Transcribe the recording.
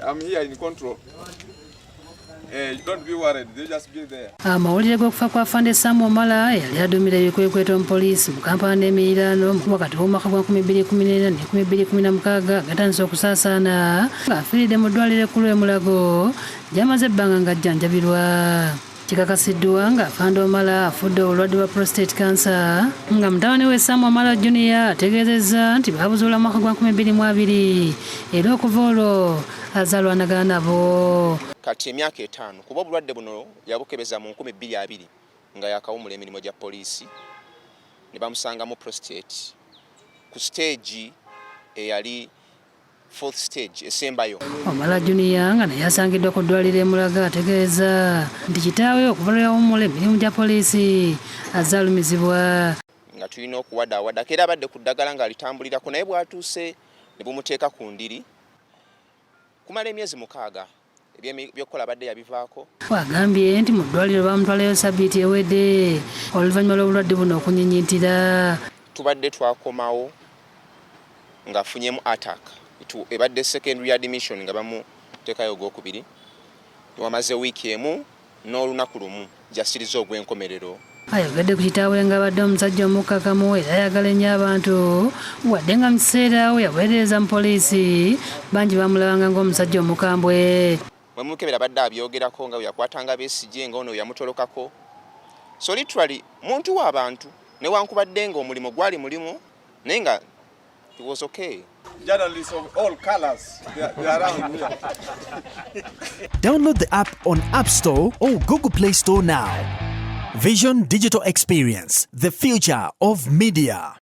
I'm here in control. Don't be worried, they just be there. Amawulire g'okufa kwa Afande Sam Omala, eyali aduumira ebikwekweto mu poliisi mu Kampala n'emiriraano wakati w'omwaka gwa 2014 ne 2016, gatandise okusaasaana ng'afiiridde mu ddwaliro ekkulu e Mulago gy'amaze ebbanga ng'ajjanjabirwa. Kikakasiddwa nga Afande Omala afudde obulwadde bwa prostate cancer, nga mutabani we Sam Omala Junior ategeezezza nti baabuzuula mwaka gwa 2020 era okuva olwo azaalwanagana nabo. Kati emyaka 5, kuba obulwadde buno yabukebeza mu 2020 nga yakawumula emirimu gya poliisi, ne bamusangamu prostate ku stage eyali fourth stage esembayo. Omala Junior, nga naye asangiddwa ku ddwaliro e Mulago, ategeeza nti kitaawe okuva lwe yawummula emirimu gya poliisi azze alumizibwa. Nga tulina okuwadaawadako, era abadde ku ddagala ng'alitambulirako, naye bw'atuuse ne bumuteeka ku ndiri kumala emyezi 6, ebyokukola abadde yabivaako. Agambye nti mu ddwaliro bamutwalayo sabbiiti ewedde oluvannyuma lw'obulwadde buno okunyinyintira. Tubadde twakomawo ng'afunyemu attack. Ebadde secondary admission, nga bamuteekayo ogwokubiri. Wamaze wiiki emu n'olunaku lumu gyasiriza ogw'enkomerero. Ayogedde ku kitaawe ng'abadde omusajja omukkakamu era ayagala ennyo abantu, wadde nga mu kiseera we yaweerereza mu poliisi bangi bamulabanga ng'omusajja omukambwe. Bwemukebera abadde abyogerako nga bwe yakwatanga Besigye, nga ono yamutolokako. So literally muntu w'abantu, newankubadde nga omulimu gwali mulimu, naye nga it was okay. Journalists of all colors, they are around here. Download the app on App Store or Google Play Store now. Vision Digital Experience, the future of media.